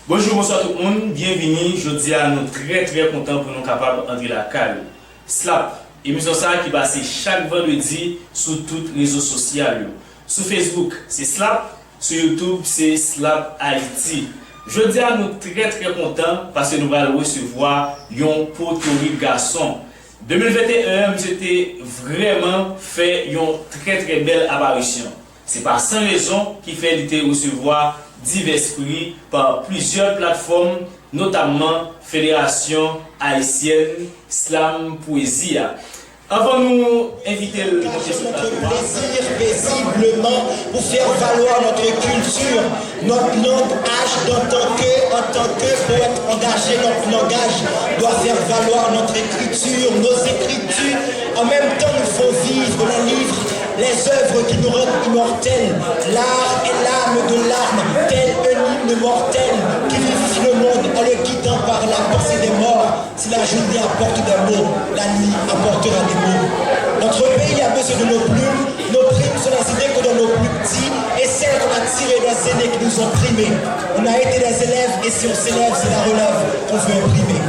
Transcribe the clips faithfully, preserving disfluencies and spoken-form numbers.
Bonjou, bonswa tout moun, byenvini. Jodi a, nou trè, trè kontan pou nou kapab antre lakay ou. Slap, emisyon sa a ki pase chak vandredi sou tout rezo sosyal yo. Sou Facebook, se Slap, sou YouTube, se Slap Haiti. Jodi a, nou trè, trè kontan paske nou pral resevwa yon potorik gason. De mil venteyen an, misye te vrèman fè yon trè, trè bèl aparisyon. Se pa san rezon ki fè li te resevwa divès pri pa plizyè platfòm, notamman Federasyon Ayisyèn Slam Pwezi a. Anvan nou envite l monte sou plato a, plaisir paisiblement pour faire valoir notre culture, notre langue, âge d'antan que, en tant que poète engagé, notre langage doit faire valoir notre écriture, nos écritures. En même temps, il faut vivre les livres, les œuvres qui nous rendent immortels. L'art est l'âme de l'âme, tel un hymne mortel qui vivifie le monde en le guidant par la pensée des morts. Si la journée apporte des mots, la nuit apportera des mots. Notre pays a besoin de nos plumes. Nos primes sont les idées que donnent nos plus petits et celles qu'on a tirées des aînés qui nous ont primés. On a été des élèves et si on s'élève, c'est la relève qu'on veut imprimer.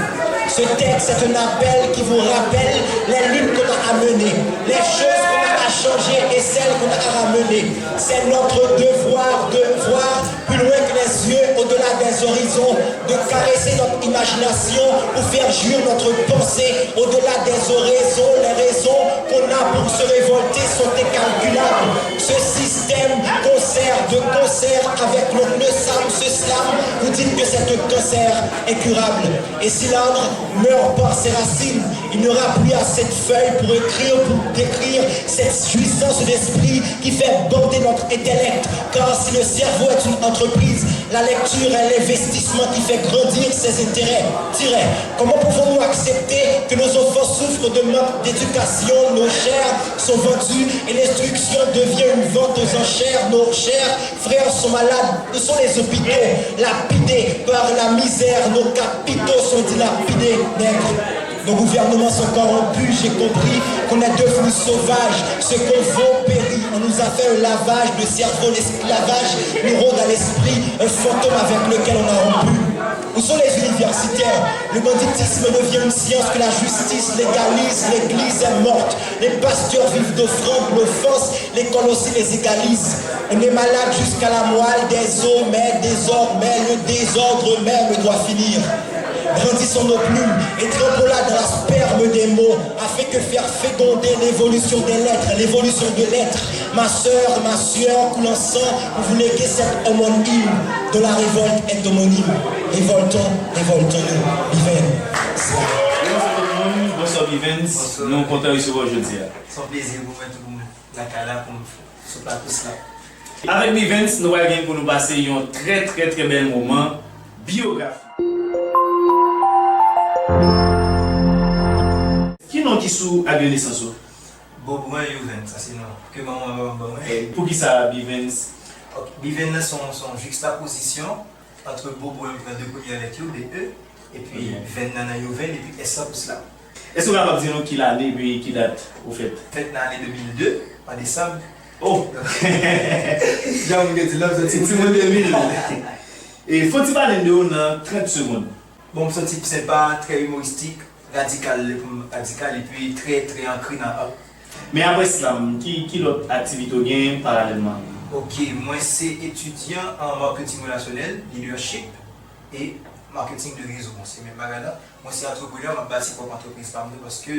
Ce texte est un appel qui vous rappelle les luttes qu'on a à mener, les choses qu'on a à changer et celles qu'on a à ramener. C'est notre devoir de voir plus loin que les yeux, au-delà des horizons, de caresser notre imagination pour faire jouir notre pensée, au-delà des oraisons, les raisons qu'on a pour se révolter sont incalculables. Ce système concert de concert avec le, le slam, ce slam, vous dites que c'est un cancer incurable. Et si l'arbre meurt par ses racines, il n'y aura plus assez de feuilles pour écrire, pour décrire cette jouissance d'esprit qui fait bander notre intellect. Car si le cerveau est une entreprise, la lecture est l'investissement qui fait grandir ses intérêts. Tiret. Comment pouvons-nous accepter que nos enfants souffrent de manque d'éducation, nos chairs sont vendues et l'instruction devient une vente aux enchères, nos chers frères sont malades, où sont les hôpitaux, lapidés par la misère, nos capitaux sont dilapidés, nègre. Nos gouvernements sont corrompus, j'ai compris qu'on est devenus sauvages. Ce qu'on vaut périt, on nous a fait un lavage de cerveau, l'esclavage nous rôde à l'esprit, un fantôme avec lequel on a rompu. Où sont les universitaires ? Le banditisme devient une science que la justice légalise, l'église est morte, les pasteurs vivent d'offrandes, l'offense, l'école aussi les égalise. On est malade jusqu'à la moelle des os, mais désormais le désordre même doit finir. Brandissons nos plumes et trempons-la dans la sperme des mots, afin que faire féconder l'évolution des lettres, l'évolution de l'être. Ma sœur, ma sueur coule en sang pour vous léguer cette homonyme dont la révolte est homonyme. Révoltons, révoltons-nous. Viven. Bonswa tout moun, bonswa Vivens, nou kontan resevwa w jodi a. Se yon plezi pou mwen tou pou mwen lakay la pou m sou plato sa. Avèk Vivens, nou pral gen pou nou pase yon trè, trè, trè bèl moman biyografi. Ki non ki sou ak de nesans ou? Bobrun Youvens, sa se non ke manman an ban mwen. Poukisa Bivens? Ok, Bivens nan se yon, se yon jikstapozisyon ant Bobrun, pran de premyè lèt yo, B E, epi Venn nan, nan Youvens, epi S lan pou slam. Èske w kapab di nou ki lane epi ki dat ou fèt? Fèt nan ane de mil de, an desanm. Oh! Jan moun yo di, lòm soti moun de mil. E fò w ti pale n de ou nan trant segonn. Bon, m se yon tip senpa, trè imoristik, radikal, lè pou m radikal, epi trè, trè ankre nan art. Men apre slam, ki, ki lòt aktivite w gen paralèlman? Ok, mwen se etidyan an marketing relasyonèl, leadership, e marketing de rezo. Bon, se menm bagay la. Mwen se antreprenè, m ap bati pwòp antrepriz pa m tou, paske,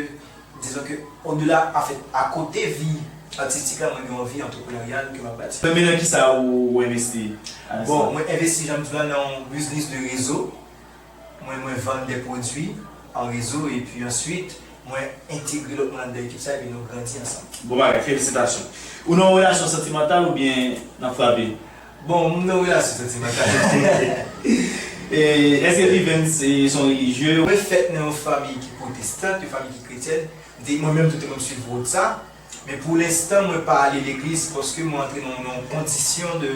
dizon ke, odela, anfèt, akote vi atistik la, mwen gen yon vi antrepreneryal ke m ap bati. Men, men nan kisa ou, ou envesti? Bon, mwen envesti, jan m di w la, nan yon biznis de rezo. Mwen, mwen vann de pwodui an rezo, epi answit, mwen entegre lòt moun anndan ekip sa, epi nou grandi ansanm. Bon bagay, felisitasyon. Ou nan yon relasyon santimantal oubyen n ap frape? Bon, m nan yon relasyon santimantal. E, èske Vivens se, se yon relijye? Mwen fèt nan yon fanmi ki pwotestan, yon fanmi ki kretyèn. De, mwen menm tou, mwen swiv wout sa. Men pou lenstan, mwen pa ale legliz paske mwen antre nan, nan yon kondisyon de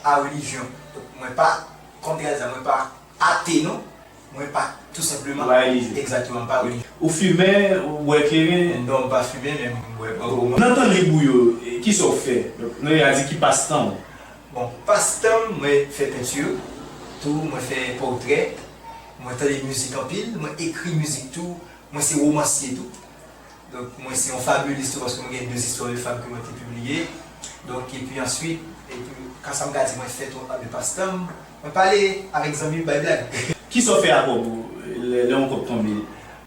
arelijyon. Donk, mwen pa, kòm te ka di sa, mwen pa ate, non. Mwen pa, tou senpleman. Ou pa relijye? Egzakteman, m pa relijye. Ou fimen, ou bwè kleren? Non, m pa fimen, men m bwè pa twò. Nan tan lib ou yo, kisa w fè? Donk, nou ka di ki pastan w? Bon, pastan m, mwen fè penti. Tou, mwen fè pòtrè, mwen tande mizik anpil, mwen ekri mizik tou, mwen se womansye tou. Donk, mwen se yon fabilis tou paske mwen gen de istwa de fanm ke mwen te pibliye. Donk, epi answit, epi, ka sa m ka di, mwen fè tou anba pastan m, mwen pale avèk zanmi m, bay blag. Kisa w fè ak kòb ou lè, lè yon kòb tonbe?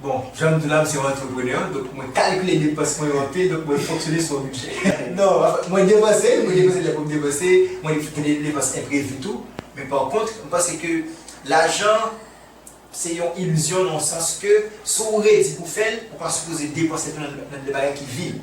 Bon, jan m di w la, m se yon antreprenè, donk mwen kalkile depans mwen yo anpil, donk mwen fonksyone sou yon bidjè. Non, mwen depanse, mwen depanse lè pou m depanse, mwen gen de depans enprevi tou. Men pa kont, m panse ke lajan se yon ilizyon nan sans ke si w redi pou fè l, ou pa sipoze depanse tou nan, nan de bagay ki vil.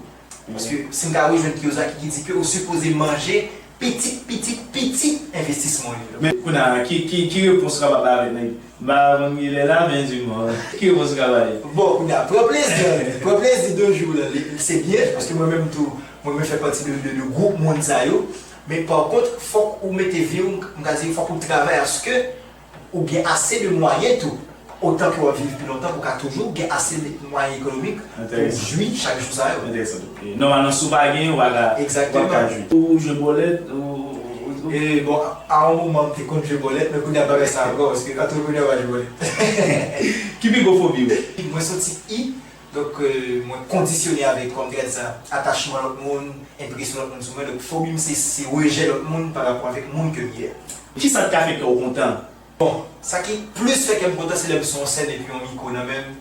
Paske si m ka rejwenn Kiyosaki ki di ke ou sipoze manje pitit, pitit, pitit envestisman w yo. Men kounye a, ki, ki, ki repons ou kapab bay avèk nèg? M pa konn kilè l ap vin di mwen. Ki repons ou ka bay? Bon, kounye a, pran plezi, pran plezi de jou la, li, se byen, paske mwen menm tou, mwen, mwen fè pati de, de, de gwoup moun sa yo. Men pa kont, fòk ou mete vi w, m ka di, fòk ou travay aske ou gen ase de mwayen tou, otan ke w ap viv pi lontan, pou w ka toujou gen ase de mwayen ekonomik pou w jwi chak jou sa yo. Enteresan tou. E nòmalman, si w pa gen, ou pa ka, ou pa ka jwi. Egzakteman. Ou jwe bòlèt, ou, ou, ou, ou. E, bon, a yon moman, m te konn jwe bòlèt, men kounye a, m pa fè sa ankò, paske antreprenè pa jwe bòlèt. Ki pi gwo fobi w? Mwen se yon tip I, donk, euh, mwen kondisyone avèk, kòm te ka di sa, atachman lòt moun, enpresyon lòt moun sou mwen. Donk, fobi m, se, se rejè lòt moun pa rapò avèk moun ke m ye. Kisa k ka fè kè w kontan? Bon, sa ki plis fè kè m kontan, se lè m sou yon sèn epi yon mikwo nan men m,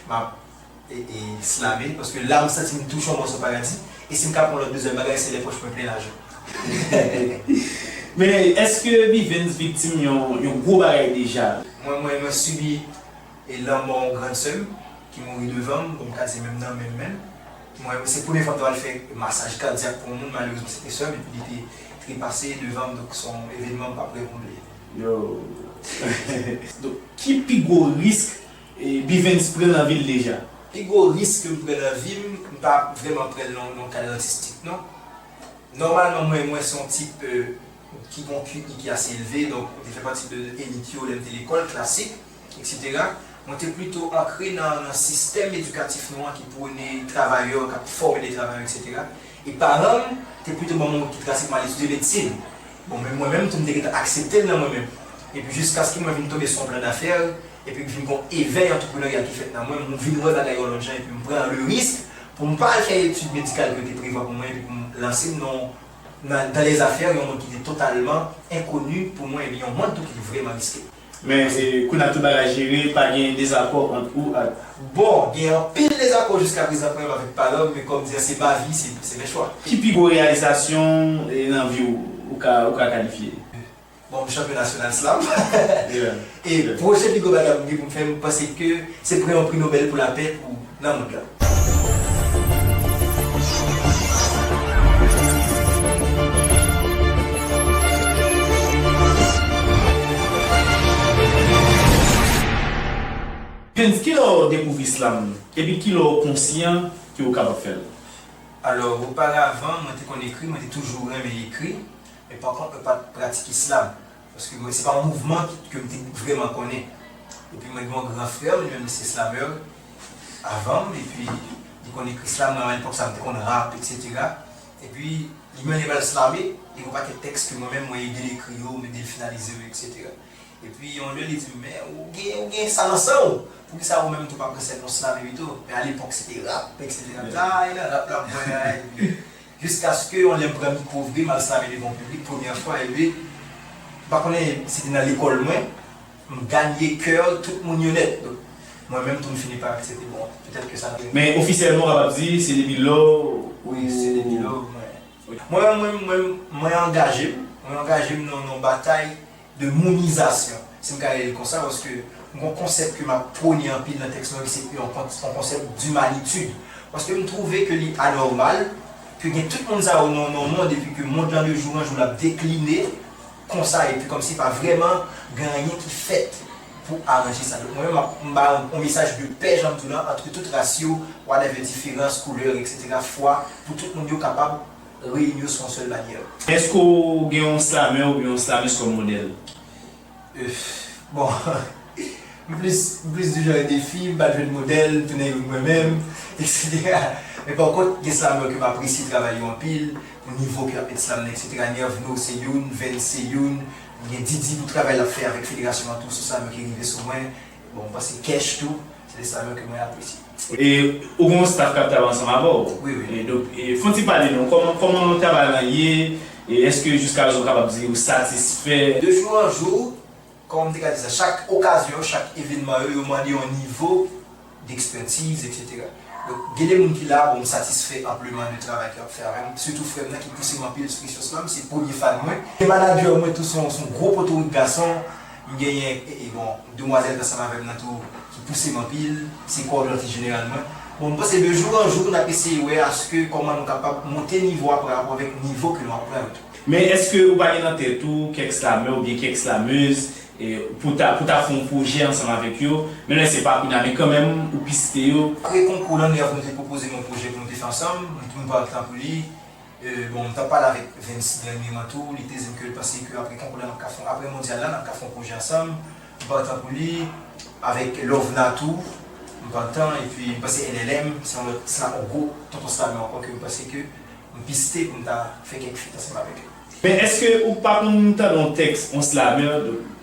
m ap, e, e, slame, paske la, m santi m touche yon mòso paradi. E si m ka pran yon lòt dezyèm bagay, se lè pòch mwen plen lajan. Men, èske Bivens viktim yon, yon gwo bagay deja? Mwen, mwen, mwen sibi e lanmò yon grann sè m ki mouri devan m, bon, m ka di menm nan menm menm. Mwen, se premye fwa m t al fè masaj kadyak pou yon moun, malerezman, se te sè m, epi li te trepase devan m, donk se yon evènman m p ap rele pou m bliye. Yo. Donk, ki pi gwo risk, e, Bivens pran nan vi l deja? Pi gwo risk ke m pran nan vi m, m pa vrèman pran l nan, nan kad atistik, non. Nòmalman, mwen, mwen se yon tip, euh, ki gon Q I ki ase elve, donk, mwen te fè pati de elit yo lè m te lekòl, klasik, etsetera. Mwen te plito ankre nan, nan sistèm edikatif nou an ki pwone travayè, k ap fòme de travayè, etsetera. E paran m te plito ban mwen yon kit klasik, m al etidye medsin. Bon, men mwen menm tou, m te gentan aksepte l nan mwen menm. Epi jiskaske mwen vin tonbe sou yon plan dafè, epi vin gon evèy antrepreneryal ki fèt nan mwen, m vin wè bagay yo yon lòt jan, epi m pran le risk pou m pa al fè etid medikal ke yo te prevwa pou mwen, epi pou m lanse m nan, nan, dans les affaires, yon mond ki te totalman enkoni pou mwen, epi yon mond tou ki te vrèman riske. Men, e, kounye a tout bagay jere, pa gen dezakò ant ou ak... Bon, gen anpil dezakò jiskaprezan, mwen avèk paran m, men kòm di a, se pa vi, se, se men chwa. Ki pi gwo reyalizasyon, e, nan vi w, ou ka, ou ka kalifye? Bon, m chanpyon nasyonal slam. Yeah. E pwochen pi gwo bagay m gen pou m fè, m panse ke se pran yon pri Nobèl pou lapè pou nan mond lan. Prince, kilè w dekouvri slam? Epi kilè w konsyan ke w kapab fè l? Alò, oparavan, mwen te konn ekri, mwen te toujou renmen ekri, men pa kont, mwen pa t pratike slam. Paske mwen, se pa yon mouvman ki, ke m te vrèman konnen. Epi mwen gen yon gran frè m, li menm li se slameur avan m, epi li konn ekri slam, mwen, alepòk sa, m te konn rap, etsetera. Epi li menm li pral slame, li gen yon pakèt tèks ke mwen menm, mwen ede l ekri yo, m ede l finalize yo, etsetera. Epi yon lè, li di m, men ou gen, ou gen sa nan san w, poukisa ou menm tou pa pran sèn yon slame pito? Men alepòk, se te rap, etsetera. M di, a, e nan rap la, m pran, epi jiskaske yon lè m pran mikwo vre, m al slame devan yon piblik, premyè fwa, epi, m pa konnen si se te nan lekòl mwen, m ganye kè tout moun yo nèt. Donk, mwen menm tou, m fini pa aksepte, bon, petèt ke sa te... Men ofisyèlman, w kapab di, se depi lò ou... Wi, se depi lò, mwen. Mwen, mwen, mwen, mwen angaje m, mwen angaje m nan, nan batay de mounizasyon, si m ka rele l konsa, paske m gon konsèp ke m ap pwone anpil nan tèks mwen, ki se yon kon-, yon konsèp d'imanitid. Paske m twouve ke li anòmal ke gen tout moun sa yo nan, nan yon mond, epi ke mond lan de jou an jou l ap dekline konsa, epi kòmsi pa vrèman gen anyen ki fèt pou aranje sa. Donk, mwen menm, m ap, m ba yon, yon mesaj de pè, jan m di w lan, ant tout ras yo, whatever diferans, koulè, etsetera, fwa, pou tout moun yo kapab reyini yo sou yon sèl banyè. Èske w gen yon slamè oubyen yon slameuse kòm modèl? Euh, bon, m plis, m plis di jan defi, m pa t jwenn modèl, m tounen youn mwen menm, etsetera. Men pa kont, gen slamè ke m apresye travay yo anpil, pou nivo ke y ap met slam nan, etsetera. Nervno se youn, Vens se youn, M gen Didi pou travay l ap fè avèk federasyon an tou, se slamè ki rive sou mwen. Bon, m panse Kèch tou, se de slamè ke mwen apresye. E ou gen yon staff k ap travay ansanm avè w? Wi, wi. E donk, e, fè yon ti pale nou, kòman, kòman travay lan ye? E èske jiskaprezan ou kapab di ou satisfè? De jou an jou, kòman m te ka di sa, chak okazyon, chak evènman yo, yo mande yon nivo dekspètiz, etsetera. Donk, gen de moun ki la, bon, m satisfè anpleman de travay ke y ap fè avè m, sitou frè m nan ki pouse m anpil sou kesyon slam, se premye fan mwen. E manadjè mwen tou, se yon, se yon gwo potorik gason. M genyen, e, e, bon, demwazèl k ansanm avè m nan tou, ki pouse m anpil, se kowòdonatris jeneral mwen. Bon, m panse de jou an jou, n ap eseye wè aske kòman nou kapab monte nivo a pa rapò avèk nivo ke nou ap pran yo tou. Men èske ou pa gen nan tèt ou kèk slamè oubyen kèk slamèz, e, pou ta, pou ta fè yon pwojè ansanm avèk yo, menm lè se pa kounye a, men kanmenm ou piste yo? Apre konkou lan, Nervno te pwopoze m yon pwojè pou nou te fè ansanm, m, m pran tan pou li. E, bon, m t ap pale avèk Vens dènyèman tou, li te di m ke l panse ke apre konkou lan, n ap ka fè, apre mondyal la, n ap ka fè yon pwojè ansanm. M pran tan pou li, avèk Lovna tou, m pran tan, epi m panse N L M, se yon lòt sla, yon gwo tonton slamè ankò ke m panse ke m piste pou m ta fè kèk feat ansanm avèk li. Men èske ou pa konn tande yon tèks, yon slamè,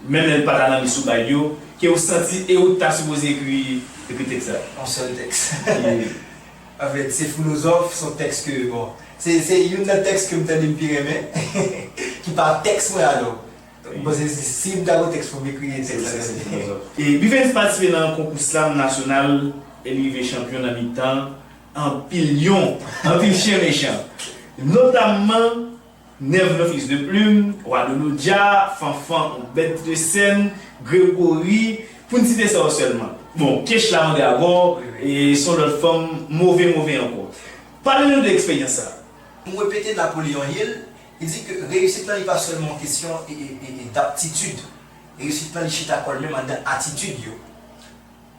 menm lè l pa t a nan lis ou bay yo, ke ou santi e ou t ta sipoze ekri, ekri tèks la? Yon sèl tèks. Anfèt, se Filozòf, se yon tèks ke, bon, se, se youn nan tèks ke m tande m pi renmen, ki pa tèks mwen alò. Donk, m panse si, si m ta gen yon tèks pou m ekri, se tèks la. E Bivens patisipe nan konkou slam nasyonal e li rive chanpyon nan mitan anpil lyon, anpil chen mechan. Notamman Nervno Fils de Plume, Wa Dolodja, Fanfan, yon bèt de sèn, Gregori, pou n site sa yo sèlman. Bon, Kech la Mandragò, e se yon lòt fanm move, move ankò. Pale nou de eksperyans sa. M repete Napoleon Hill, li di ke reyisit lan, li pa sèlman yon kesyon, e, e, e, e, daptitid. Reyisit lan, li chita kò l menm anndan atitid yo.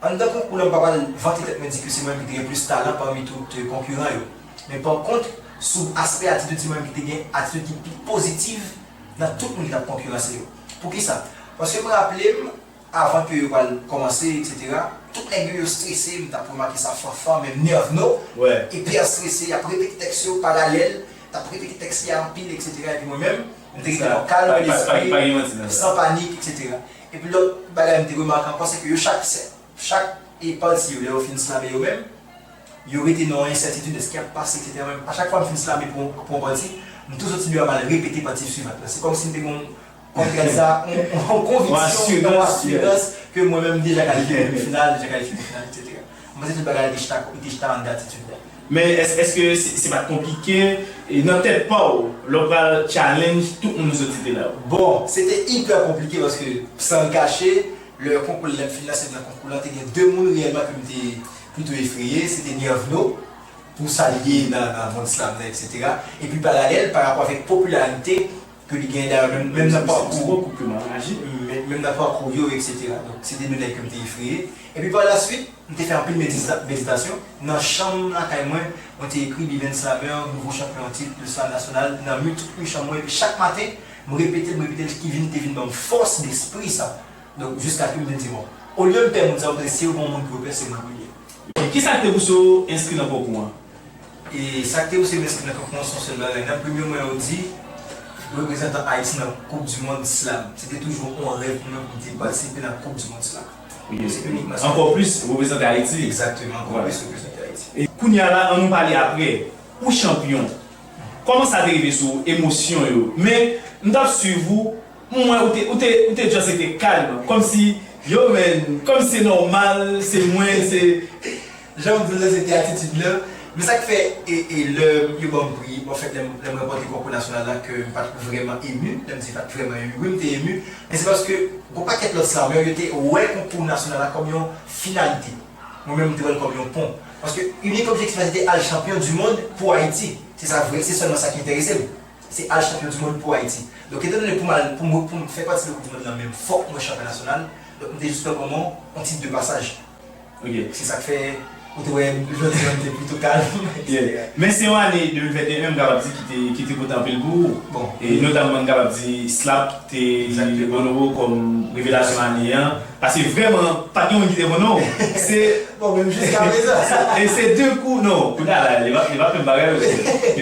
Anndan konkou lan, m pa pral vante tèt mwen, di ke se mwen ki te gen plis talan pami tout, e, konkiran yo. Men pa kont, sou aspè atitid, se mwen ki te gen atitid ki pi pozitif nan tout moun ki t ap konkiranse yo. Poukisa? Paske m raple m, avan ke yo pral kòmanse, etsetera, tout nèg yo, yo strese, m t ap remake sa, Fanfan, menm Nervno, wi, epi y ap strese, y ap repete tèks yo, Paralèl, t ap repete tèks li a anpil, etsetera, epi mwen menm, m te rete nan kalm lespri, san panik, etsetera. Epi lòt bagay m te remake ankò, se ke yo chak, chak, e, pati yo, lè yo fin slame yo menm, yo rete nan yon ensètitid, èske y ap pase, etsetera. Men a chak fwa m fin slame pou, pou yon pati, m toujou soti deyò, m al repete pati swivan la. Se kòmsi m te gen yon, kòm yo di sa, yon, yon konviksyon, yon asirans ke mwen menm m deja kalifye pou final, deja kalifye pou final, etsetera. M panse tout bagay la te chita, te chita anndan atitid la. Men èske, èske se, se pa t konplike, e, nan tèt pa w, lè w pral challenge tout moun sou ti te la? Bon, se te ipè konplike paske, san l kache, lè konkou lan fin nan, se nan konkou lan, te gen de moun reyèlman ke m te plito efreye, se te Nervno, pou sa l ye nan, nan mond slam nan, etsetera. Epi Paralèl, pa rapò avèk popilarite ke li genyen dayè, menm, menm nan pakou, menm, menm nan pakou yo, etsetera. Donk, se te de nèg ke m te efreye. Epi pa la swit, m te fè anpil medita-, meditasyon. Nan chanm lakay mwen, mwen te ekri Bivens Slameur, nouvo chanpyon an tit de slam nasyonal, nan mi tout mi chanm mwen. Epi chak maten, m repete l, m repete l, ki vin, te vin ban m fòs despri sa. Donk, jiskaske m vin di, bon, olye m pè moun sa yo, m di, si yo gen yon moun pou yo pè, se mwen premye. Kisa k te pouse w enskri nan konkou an? E sa k te pouse m enskri nan konkou an, se yon sèl bagay. Nan premye mwen yo di, reprezantan Ayiti nan Koup di Mond Slam. Se te toujou yon rèv pou mwen pou m te patisipe nan Koup di Mond Slam. Ok. Se inikman sa. Ankò plis, reprezante Ayiti. Egzakteman, ankò plis reprezante Ayiti. E kounye a la, ann nou pale apre. Ou chanpyon. Kòman sa te rive sou ou, emosyon yo? Men, m t ap swiv ou, m wè ou te, ou te, ou te just rete kalm, kòmsi, yo, man, kòmsi se nòmal, se mwen, se. Jan m di w la, se te atitid lan. Men sa k fè, e, e, lè yo ban m pri, anfèt, lè m, lè m ranpòte konkou nasyonal la, ke m pa t vrèman emu, lè m di pa t vrèman emu, wi, m te emu, men se paske gon pakèt lòt slamè, yo te wè konkou nasyonal la kòm yon finalite. Mwen menm, m te wè l kòm yon pon. Paske inik objektif la, se te al chanpyon di mond pou Ayiti. Se sa vre, se sèlman sa ki enterese m. Se al chanpyon di mond pou Ayiti. Donk, etandone pou m al, pou m, pou m fè pati de Koup di Mond lan menm, fòk mwen chanpyon nasyonal. Donk, m te jis pran kòm yon, yon tit de pasaj. Ok. Se sa k fè, Ou te wè jodi a te plito kalm, Yeah. Men se yon ane de mil venteyen, m kapab di ki te, ki te pote anpil pou ou. Bon. E notamman, m kapab di Slap te onore w kòm revelasyon ane an. Paske vrèman, pa t gen moun ki te konnen w. Se Bon, menm jiska prezan. E se de kou, non, kounye a la, li pa, li pa fè bagay,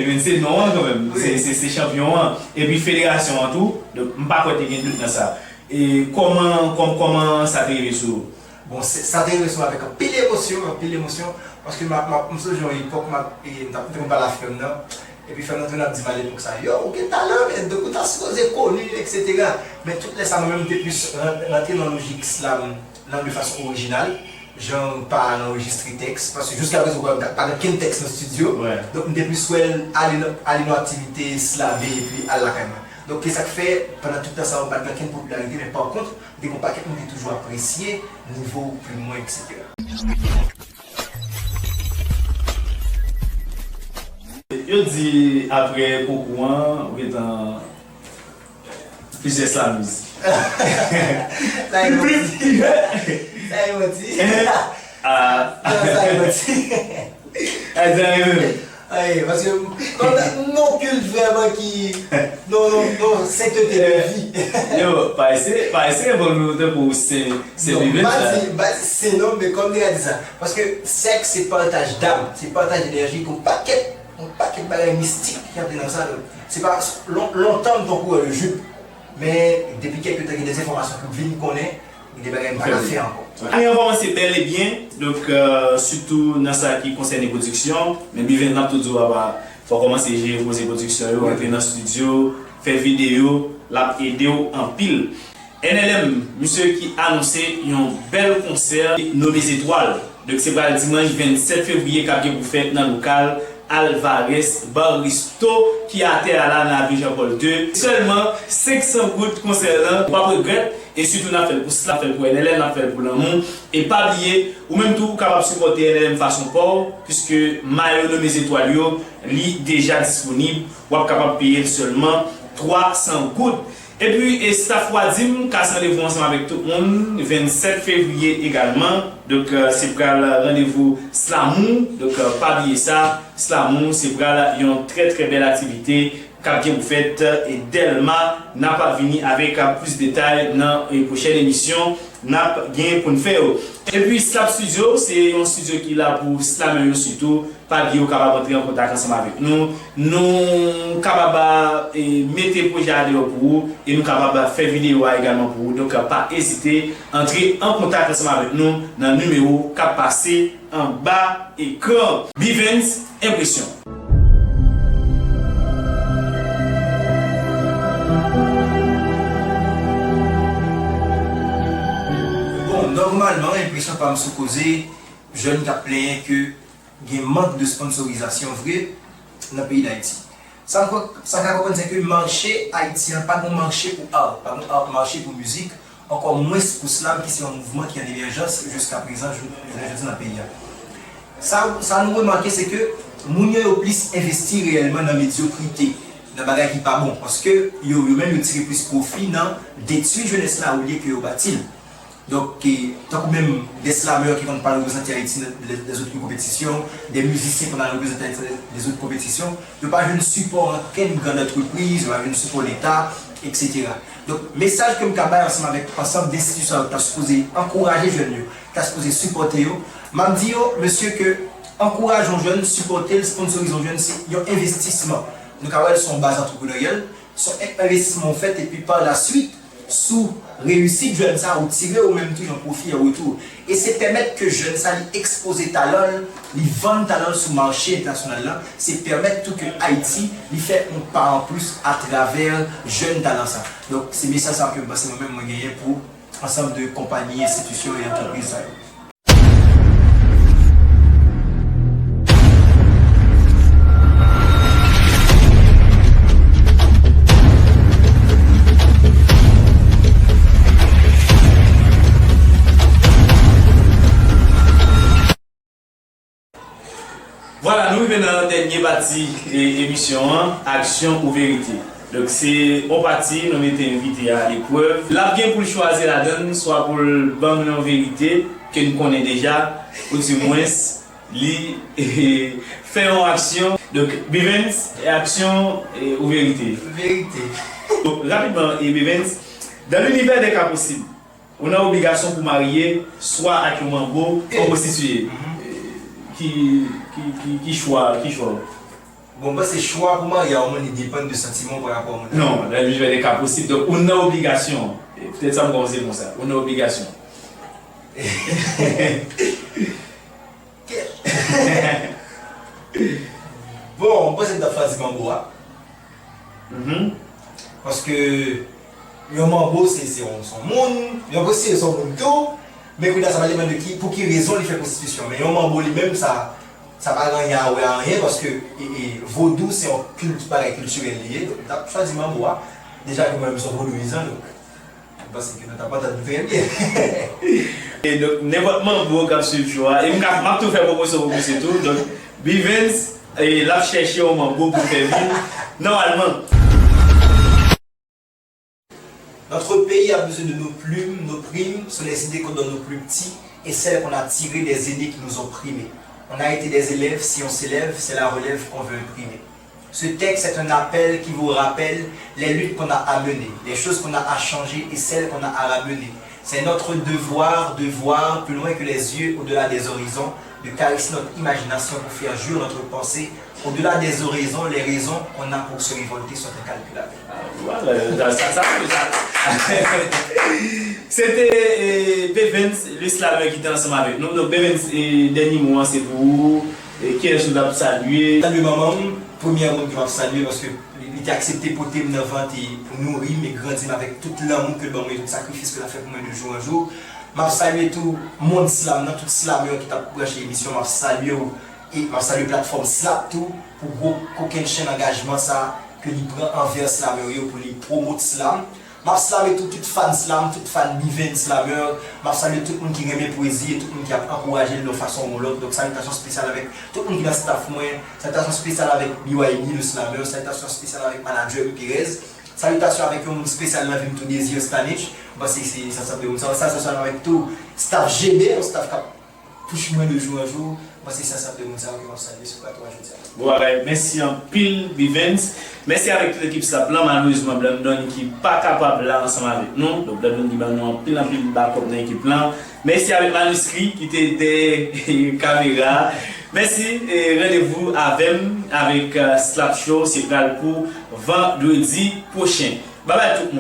men se non an kanmenm. Se, se, se chanpyon an. Epi federasyon an tou, donk, m pa kwè te gen dout nan sa. E kòman, kòm, kòman sa te rive sou ou? Bon, se- sa te rive sou mwen avèk anpil emosyon, anpil emosyon, paske m ap, m ap, m sonje yon epòk, m ap, e, m t ap, m te konn pale a frè m nan, epi frè m nan toujou ap di m alepòk sa, yo, ou gen talan, men, donk ou ta sipoze koni, etsetera. Men tout lè sa, mwen menm, m te plis ran- rantre nan lojik slam nan de fason orijinal, jan pa al anrejistre tèks, paske jiska prezan, ou wè, pa gen okenn tèks nan estidyo, Ouais. donk m te plis wè l ale nan, ale nan aktivite slam epi al lakay mwen. Donk, se sa k fè, pandan tout tan sa, mwen pa t gen okenn popilarite, men pa kont, m te gen yon pakèt moun ki toujou apresye nivo plim mwen, etsetera. Yo di apre konkou an, ou gentan plizyè slamiz. Sa e manti. Sa e manti. Ah. Non, sa e manti. Ay, sa e menm. Ay, paske non, non, kil vrèman ki non, non, non, sainteté de vie. Yo, pa ese, pa ese bon nou tankou se, se Non, viven pa sa. Di, pa di se non, men kòm te ka di sa. Paske sèks se pataj dam, se pataj enèji, gon pakèt, gon pakèt bagay mistik ki antre nan sa. Donk, se pa lon- lontan m te wè le jip, men depi kèk tan gen de enfòmasyon ki vin konnen, gen de bagay m pa ka fè ankò. Ane an kòmanse bèl e byen, donk, euh, sitou nan sa ki konsène pwodiksyon, men Biven n ap tou di w apa, fò w kòmanse jere koze pwodiksyon yo, antre nan estidyo, fè videyo, l ap ede w anpil. N L M, misye ki anonse yon bèl konsè Nome Zetwal. Donk, se pral dimanch vennsèt fevriye k ap gen pou fèt nan lokal Alvarez Baristo ki atè a la nan Avenue Jean Paul deux. Sèlman senk san goud konsè lan, ou p ap regrèt. E sitou n ap fè l pou Slap, n ap fè l pou N L M, n ap fè l pou lanmou. E pa bliye, ou menm tou ou kapab sipòte N L M fason pa w, piske mayo Nome Zetwal yo, li deja disponib, w ap kapab peye l sèlman twa san goud. Epi, e staff Wadim kase randevou ansanm avèk tout moun, vennsèt fevriye egalman. Donk, euh, se pral randevou Slamou. Donk, euh, pa bliye sa, Slamou, se pral yon trè, trè bèl aktivite k ap gen pou fèt, e Dèlma, n ap vini avèk plis detay nan, e, pwochèn emisyon n ap gen pou n fè yo. Epi Slap Studio, se yon estidyo ki la pou slamè yo sitou. Pa bliye, ou kapab antre an kontak ansanm avèk nou. Nou kapab, e, mete pwojè a deyò pou ou e nou kapab fè videyo a egalman pou ou. Donk, pa ezite antre an kontak ansanm avèk nou nan nimewo k ap pase anba ekran. Bivens, enpresyon. Bon, nòmalman, enpresyon pa m sou koze jèn k ap plenyen ke gen mank de sponsorizasyon vre nan peyi Dayiti. Sa n kwè, sa n ka konprann, se ke mache Ayiti an pa t yon mache pou art, pa t yon art mache pou mizik, ankò mwens pou slam ki se yon mouvman ki an emèjans jiska prezan, jou- jounen jodi nan peyi a. Sa, sa nou remake, se ke moun yo, yo plis envesti reyèlman nan medyokrite, nan bagay ki pa bon, paske yo, yo menm yo tire plis pwofi nan detwi jenès la olye ke yo bati l. Donk, e, tankou menm de slamè ki konn pral reprezante Ayiti nan lè- lèzòt konpetisyon, de mizisyen konn al reprezante Ayiti nan lèzòt konpetisyon, yo pa jwenn sipò ankenn grann antrepriz, yo pa jwenn sipò Leta, etsetera. Donk, mesaj ke m ka bay ansanm avèk ansanm de enstitisyon sa yo ki ta sipoze ankouraje jèn yo, ki ta sipoze sipòte yo, m ap di yo, mesye, ke ankouraje yon jèn, sipòte l, sponsorize yon jèn, se yon envestisman. Nou ka wè l se yon baz antrepreneryèl, se yon envestisman w fèt, epi pa la swit, sou reyisit jèn sa, ou tire ou menm tou yon pwofi an retou. E se pèmèt ke jèn sa li ekspoze talan l, li vann talan l sou mache entènasyonal la, se pèmèt tou ke Ayiti li fè yon pa an plis atravè jèn talan sa. Donk, se mesaj sa ke m panse mwen menm mwen genyen pou ansanm de konpayi, enstitisyon e antrepriz sa yo. Vwala, nou rive nan dènye pati, e, emisyon an, aksyon ou verite. Donk, se yon pati nou mete envite a aleprèv. L ap gen pou l chwazi ladan l, swa pou l ban nou yon verite ke n konnen deja, oudimwens, Li fè yon aksyon. Donk, Bivens, aksyon, e, ou verite? Verite. Donk, rapidman, e, Bivens, dans l'univers des cas possibles, ou nan obligasyon pou marye swa ak yon manbo, swa pwostitiye. Ki, ki, ki, ki chwa, ki chwa? Bon, m panse chwa pou marye a yon moun, li depann de santiman w pa rapò a moun nan. Non, dans l'univers des cas possibles. Donk, ou nan obligasyon. E, petèt sa m kòmanse konsa. Ou nan obligasyon. Bon, m panse m t ap chwazi manbo a. Paske yon manbo se, se yon, se yon moun, yon pwostitiye se yon moun tou, men kounye a sa va depann de ki, pou ki rezon li fè pwostitisyon. Men yon manbo li menm, sa, sa pa gen anyen a wè a anyen, paske, e, e, vodou se yon kilt-, bagay kiltirèl li ye, donk m t ap chwazi manbo a. Deja ke mwen menm se yon vodouyizan, donk m panse ke nou t ap antann nou trè byen. E donk, nenpòt manbo k ap swiv show a, e m ka, m ap tou fè pwomosyon pou misye tou. Donk, Bivens, e, l ap chèche yon manbo pou fè vin, nòmalman. Notre pays a besoin de nos plumes, nos primes sont les idées qu'on donne aux plus petits et celles qu'on a tirées des aînés qui nous ont primés. On a été des élèves, si on s'élève, c'est la relève qu'on veut imprimer. Ce texte est un appel qui vous rappelle les luttes qu'on a à mener, les choses qu'on a à changer et celles qu'on a à ramener. C'est notre devoir de voir plus loin que les yeux, au-delà des horizons, de caresser notre imagination pour faire jouir notre pensée. Au-delà des horizons, les raisons qu'on a pour se révolter sont incalculables. Voilà, sa, sa, sa, sa. Se te, e, Bevens, le slameur ki te ansanm avèk nou. Donk, Bevens, e, dènye mo an se pou ou. E, kiyès ou t ap salye? Salye manman m, premyè moun ke m ap salye, paske li, li te aksepte pote m nan vant e pou nouri m e grandi m avèk tout lanmou ke l ban mwen, tout sakrifis ke l ap fè pou mwen de jou an jou. M ap salye tou mond slam nan, tout slamè ki t ap branche emisyon, m ap salye w. E m ap salye platfòm Slap tou pou gwo kokennchenn angajman sa ke li pran anvè slamè yo pou li pwomot slam. M ap salye tou tout fan slam, tout fan Bivens Slameur. M ap salye tout moun ki renmen pwezi e tout moun ki ap ankouraje l yon fason ou yon lòt. Donk, salitasyon espesyal avèk tout moun ki nan staff mwen. Salitasyon espesyal avèk B Y D, le slameur. Salitasyon espesyal avèk manager Guy Perez. Salitasyon avèk yon moun espesyal nan vi m tou, Désir Stanich. M panse se, se ansanm de moun sa. Salitasyon avèk tou staff G B, yon staff k ap push mwen de jou an jou. M panse se ansanm de moun sa yo ke m ap salye sou plato a jodi a. Bon bagay, mèsi anpil, Bivens. Mèsi avèk tout ekip Slap lan. Malerezman, Blandon ki pa kapab la ansanm avèk nou. Donk, Blandon ki ban nou anpil, anpil bakòp nan ekip lan. Mèsi avèk Maniskri ki te dèyè kamera a. Mèsi, e randevou avè m, avèk, e, Slap Show, se pral pou vandredi pwochen. Babay tout moun.